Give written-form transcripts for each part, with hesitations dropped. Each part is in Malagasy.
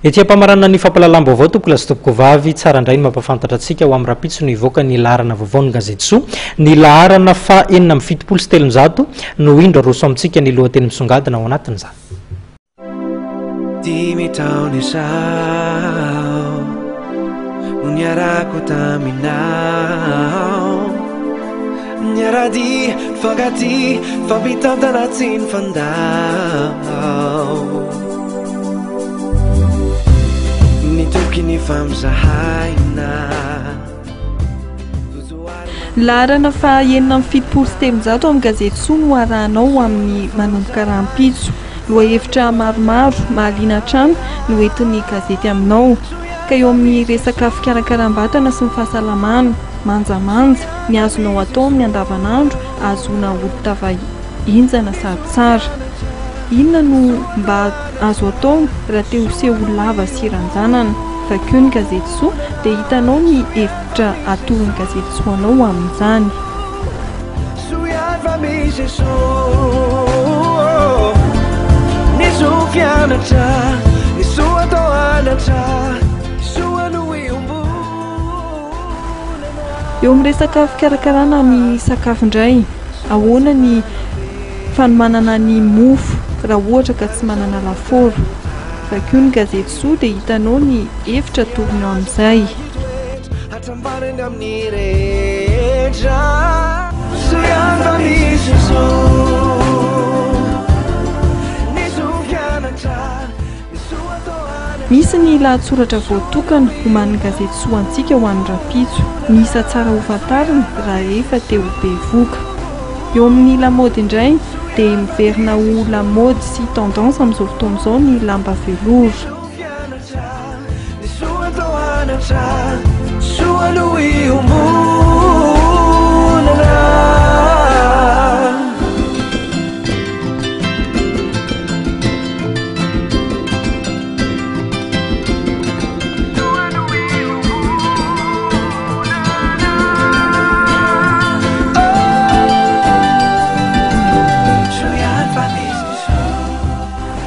Ety am-pamaranana ny fampahalalam-baovao tompokolahy sy tompokovavy, tsara indray ny mampahafantatra antsika ho amin'ny rahampitso no hivoaka ny laharana vaovaon'ny gazety Soa. Ny laharana faha 376 no indro aroso amintsika ny lohateny misongadina ao anatin'izany. Dimy taona izao no niarahako taminao Niara-dia, nifankatia, nifampitantana tsy nifandao Nitoky nifampizahaina Ny laharana faha 376 amin'ny gazety Soa no harahanao ho amin'ny manomboka rahampitso. Lohahevitra maromaro mahaliana hatrany no entin'ny gazety aminao. Ka eo amin'ny resaka fikarakaram-batana sy ny fahasalamana, manjamanja, ny azonao atao amin'ny andavanandro ahazoana hodi-tava henjana sady tsara. Inona no mba azo atao raha te ho seho lava sy ranjanana? Vakio ny gazety Soa dia hitanao ny hevitra atoron'ny gazety Soa anao amin'izany. Soa ihany fa misy soa Ny soa fianatra Ny soa atao anatra Soa no iombonana. Eo amin'ny resaka fikarakarana ny sakafo indray, ahoana ny fanomanana ny mofo raha ohatra ka tsy manana lafaoro? Vakio ny gazety Soa dia hitanao ny hevitra atorony ao amin'izay. Misy ny lahatsoratra voatokana omanin'ny gazety Soa antsika ho an'ny rahampitso. Ny isa tsara ho fantarina raha efa te ho bevoka. Eo amin'ny lamaody indray dia miverina ho lamaody sy tendance amin'izao fotoana izao ny lamba velours.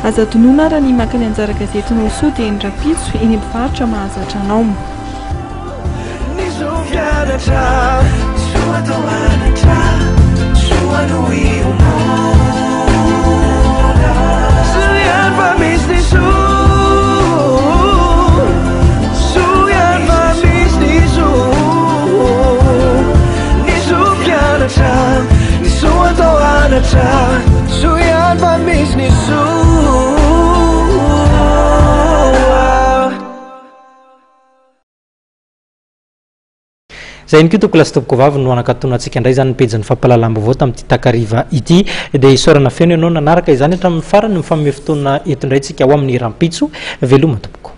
Aza adinoina ara ny maka ny anjara gazetinao soa dia ny rahampitso eny amin'ny mpivarotra mahazatra anao. Ny zo fianatra, soa atao anatra, soa no iombonana. Soa ihany fa misy ny soa, soa ihany fa misy ny soa. Ny zo fianatra, ny soa atao anatra, soa ihany fa misy ny soa. Izay ihany koa tompoko lahy sy tompoko vavy no hanakatonantsika indray izany ny pejin'ny fampahalalam-baovao tamin'ity takariva ity. Dia isaorana feno ianao nanaraka izany hatramin'ny farany. Mifanome fotoana eto indray tsika ho amin'ny rahampitso. Veloma tompoko.